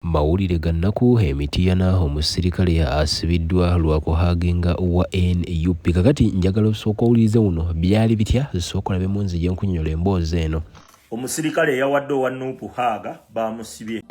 Mawulire ga nnaku, e Mityana omusirikale asibiddwa lwa kuhaginga wa nup. Kakati njagala osooka owulirize wuno byali bitya, sooka olabemu nzije nkunyonyola emboozi eno. Omusirikale eyawadde owa nup haaga baamusibye.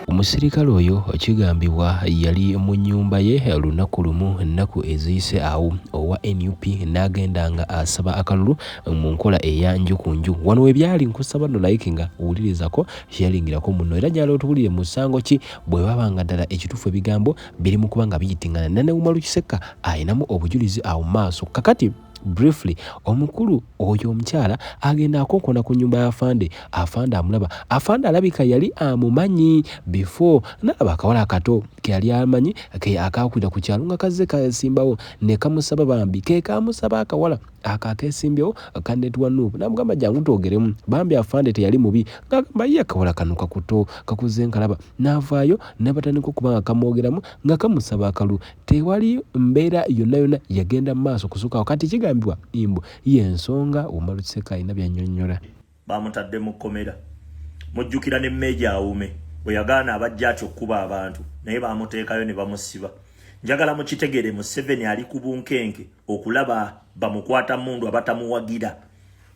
Omusirikale oyo kigambibwa yali mu nnyumba ye lunaku lumu ennaku eziyise awo owa nup n'agenda nga asaba akalulu mu nkola eya nju ku nju. Wano we byali nkusaba nno like nga owulirizako sharingirako munno era njagala otubulire musango ki bwe baba nga ddala ekituufu ebigambo biri mu kuba nga biyitingana nane Umaru Kisekka ayinamu obujulizi awo maaso. Kakati briefly omukulu oyo omukyala agenda akonkona ku nyumba ya afande, afande amulaba, afande alabika yali amumanyi before nalaba akawala akato ke yali amanyi ke akakulira ku kyalo nga kazze kasimbawo ne kamusaba bambi ke kamusaba akawala ako akesimbyewo candidate wa nup namugamba jangu twogeremu bambi afande teyali mubi ngagamba ye akawala kano kakuto kakuze nkalaba navaayo nabatandika okuba nga kamwogeramu nga kamusaba akalu tewali mbeera yonna yonna yagenda mu maaso kusukawo kati kigambibwa mbu yensonga Umaru Kiseka alina byanyonyola. Bamutadde mu kkomera. Mujjukira ne Meeja Awume bwe yagaana abajja atyo okukuba abantu naye bamuteekayo ne bamusiba. Njagala mukitegere Museveni ali ku bunkenke okulaba bamukwata mundu abatamuwagira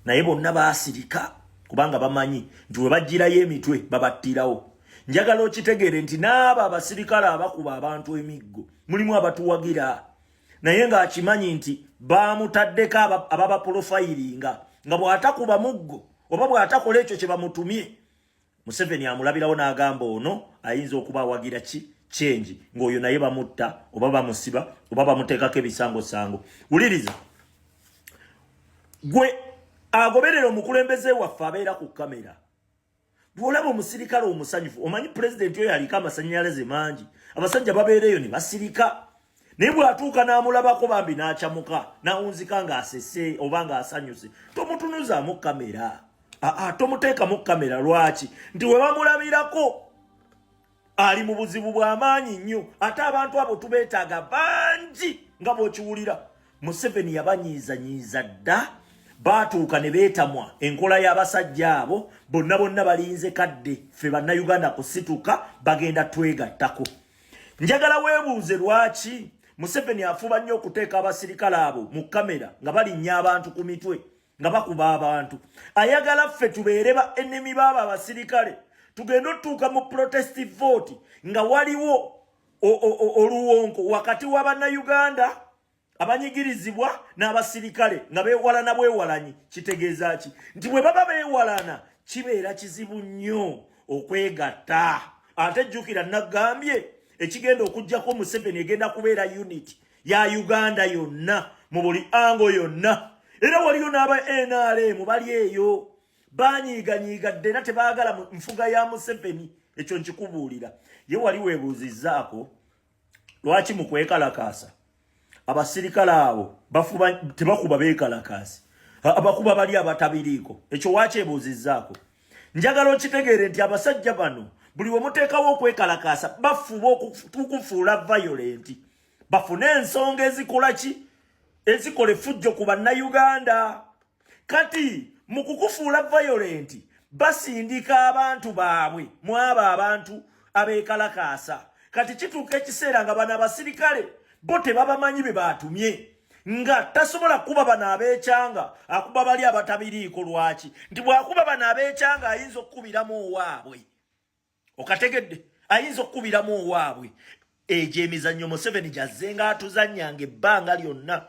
naye bonna baasirika kubanga bamanyi nti we bajjirayo emitwe babattirawo. Njagala okitegeere nti n'abo abasirikale abakuba abantu emiggo mulimu abatuwagira naye ng'akimanyi nti baamutaddeko ababapolofayiringa nga bw'atakuba muggo oba bw'atakola ekyo kye bamutumye Museveni amulabirawo n'agamba ono ayinza okuba awagira ki change ng'oyo naye bamutta oba bamusiba oba bamuteekako ebisangosango. Wuliriza gwe agoberera omukulembeze waffe abeera ku kamera bw'olaba omusirikale omusanyufu omanyi pulezidenti oyo aliko amasannyalaze mangi abasajja babeera eyo ne basirika naye bw'atuuka n'amulabako bambi n'acamuka n'awunzika ng'asese oba ng'asanyuse tomutunuzaamu kamera aa tomuteekamu kamera lwaki nti we bamulabirako ali mu buzibu bw'amaanyi nnyo ate abantu abo tubeetaaga bangi nga bw'okiwulira Museveni yabanyiizanyiiza dda baatuuka ne beetamwa enkola y'abasajja abo bonna bonna balinze kadde ffe bannayuganda kusituka bagenda twegattako njagala weebuuze lwaki Museveni afuba nnyo okuteeka abasirikale abo mu kamera nga balinnya abantu ku mitwe nga bakuba abantu ayagala ffe tubeere ba enemy baabo abasirikale tugende otutuuka mu protest vote nga waliwo oluwonko wakati wa bannayuganda abanyigirizibwa n'abasirikale nga beewalana bwewalanyi kitegeeza ki nti bwe baba beewalana kibeera kizibu nnyo okwegatta ate jjukira nagambye ekigenda okujjako Museveni egenda kubeera unit ya Uganda yonna mu buli ango yonna era waliyo n'aba NRM bali eyo banyiiganyiiga dde era tebaagala nfuga ya Museveni ekyo nkikubuulira ye wali weebuuzizzaako lwaki mu kwekalakaasa abasirikale abo bafuba tebakuba beekalakaasi abakuba bali abatabiriiko ekyo wakyebuuzizzaako njagala okitegeere nti abasajja bano buli we muteekawo okwekalakaasa bafuba okufuula violent bafune ensonga ezikola ki ezikola effujjo ku bannayuganda kati mu kukufuula violent basindika abantu baabwe mu abo abantu abeekalakaasa kati kituuka ekiseera nga bano abasirikale bo tebabamanyi be baatumye nga tasobola kukuba bano abeekyanga akuba bali abatabiriiko lwaki nti bw'akuba bano abeekyanga ayinza okukubiramu owaabwe okategedde ayinza okukubiramu owaabwe egyo emizannyo Museveni gyazze nga atuzannyanga ebbanga lyonna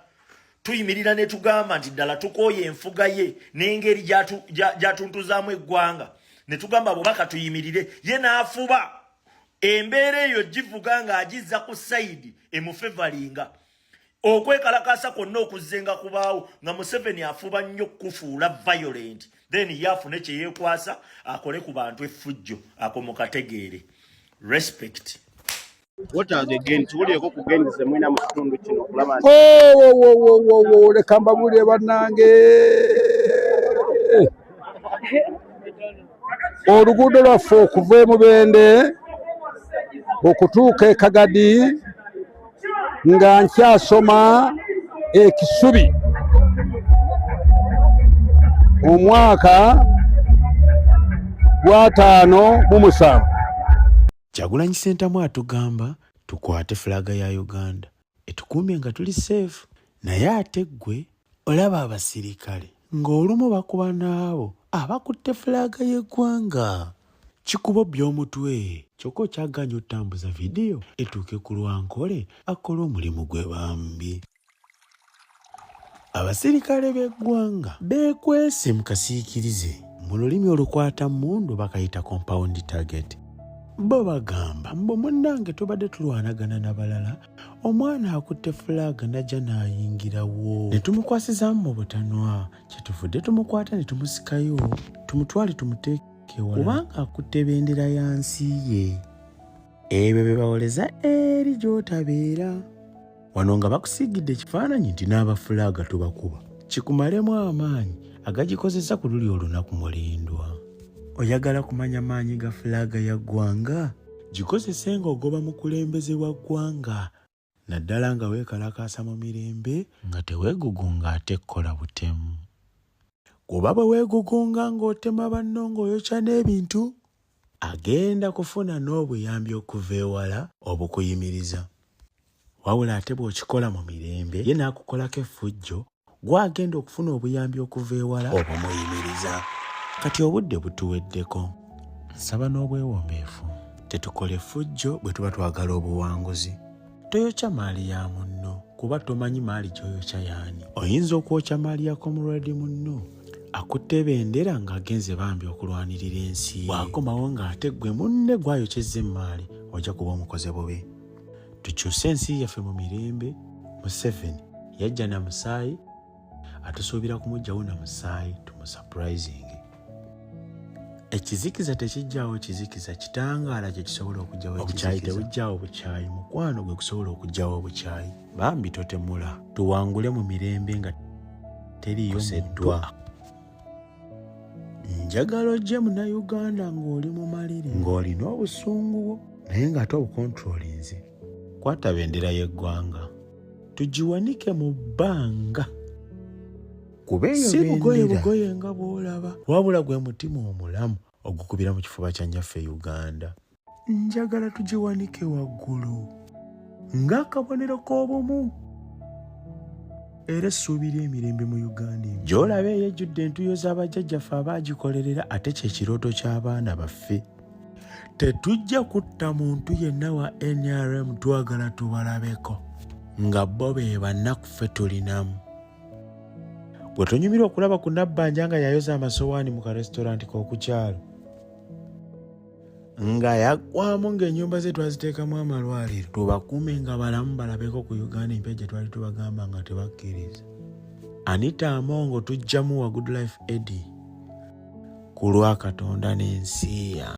tuyimirira ne tugamba nti ddala tukooye enfuga ye n'engeri gy'atuntuzaamu eggwanga ne tugamba bubaka tuyimirire ye n'afuba embeera eyo givuga ng'agizza ku sayidi emufevalinga okwekalakaasa kwonna okuzzenga kubaawo nga Museveni afuba nnyo okukufuula violent then ye afune kye yeekwasa akole ku bantu effujjo ako mukategeere respect. What are the gains? Tuwulireko ku gains ze mulina mu kitundu kino okulaba nti Oh, leka mbabuulire bannange. Oluguudo lwaffe okuva e Mubende okutuuka e Kagadi nga nkyasoma e Kisubi omwaka gwa 57. Kyagulanyi Ssentamu atugamba tukwate flag ya Uganda etukuumye nga tuli safe, naye ate ggwe olaba abasirikale ng'olumu bakuba n'abo abakutte flag y'eggwanga. Kikubobbya omutwe kyokka okyagaanye otambuza vidiyo etuuke ku Lwankole akole omulimu gwe bambi. Abasirikale b'eggwanga beekwese mu kasiikirize, mu lulimi olukwata mmundu bakayita compound target. Bo bagamba mbu munnange tubadde tulwanagana na balala, omwana akutte flag najja n'ayingirawo ne tumukwasizaamu mu butanwa, kyetuvudde tumukwata ne tumusikayo tumutwale tumuteeke ewalala kubanga akutte bendera ya nsi ye. Ebyo bye bawoleza eri gy'otabeera wano nga bakusiigidde ekifaananyi nti n'aba flag tubakuba, kikumalemu amaanyi agagikozesa ku luli olunaku. Mulindwa, oyagala kumanya maanyi ga flag ya ggwanga? Gikozese ng'ogoba mukulembeze wa ggwanga, naddala nga weekalakaasa mu mirembe nga teweegugunga ate kkola butemu, kuba bwe weegugunga ng'otema banno ng'oyokya n'ebintu, agenda kufuna n'obuyambi okuva ewala obukuyimiriza. Wabula ate bw'okikola mu mirembe ye n'akukolako effujjo, gw'agenda okufuna obuyambi okuva ewala obumuyimiriza. Kati obudde butuweddeko, nsaba n'obwewombeefu tetukola effujjo bwe tuba twagala obuwanguzi. Toyokya maali ya munno kuba tomanyi maali gy'oyokya yaani. Oyinza okwokya maali ya comrade munno akutte bendera ng'agenze bambi okulwanirira ensi ye, bw'akomawo ng'ate ggwe munne gwayokyezza emaali, ojja kuba omukoze bubi. Tukyuse ensi yaffe mu mirembe. Museveni yajja na musaayi, atusuubira kumuggyawo na musaayi. Tumusurprising. Ekizikiza tekijjaawo kizikiza, kitangaala kye kisobola okugyawo. Obukyayi tebujjaawo bukyayi, mukwano gwe gusobola okugyawo obukyayi. Bambi totemula, tuwangule mu mirembe nga teriiyo koseddwa. Njagala ojje Munnayuganda ng'oli mumaliri, ng'olina obusungu bwo naye ng'ate obucontrollinze. Kwata bendera y'eggwanga tugiwanike mu bbanga, kuba eyo si bugoye bugoye nga bw'olaba, wabula gwe mutima omulamu ogukubira mu kifuba kya nnyaffe Uganda. Njagala tugiwanike waggulu ng'akabonero k'obumu era essuubi ly'emirembe mu Uganda gy'olaba eyo ejjudde entuyo z'abajjajjaffe abaagikolerera, ate kye kirooto ky'abaana baffe. Tetujja kutta muntu yenna wa NRM, twagala tubalabeko nga bo be bannaku ffe tulinamu. Bwe tonyumira okulaba ku Nabbanja nga yayoza amasowaani mu karestaurant k'okukyalo nga yaggwamu, ng'ennyumba ze twaziteekamu amalwaliro, tubakuume nga balamu balabeko ku Uganda empya gye twali tubagamba nga tebakkiriza. Anita Amongo tujjamu wa Good Life Eddie ku lwa Katonda n'ensi yange.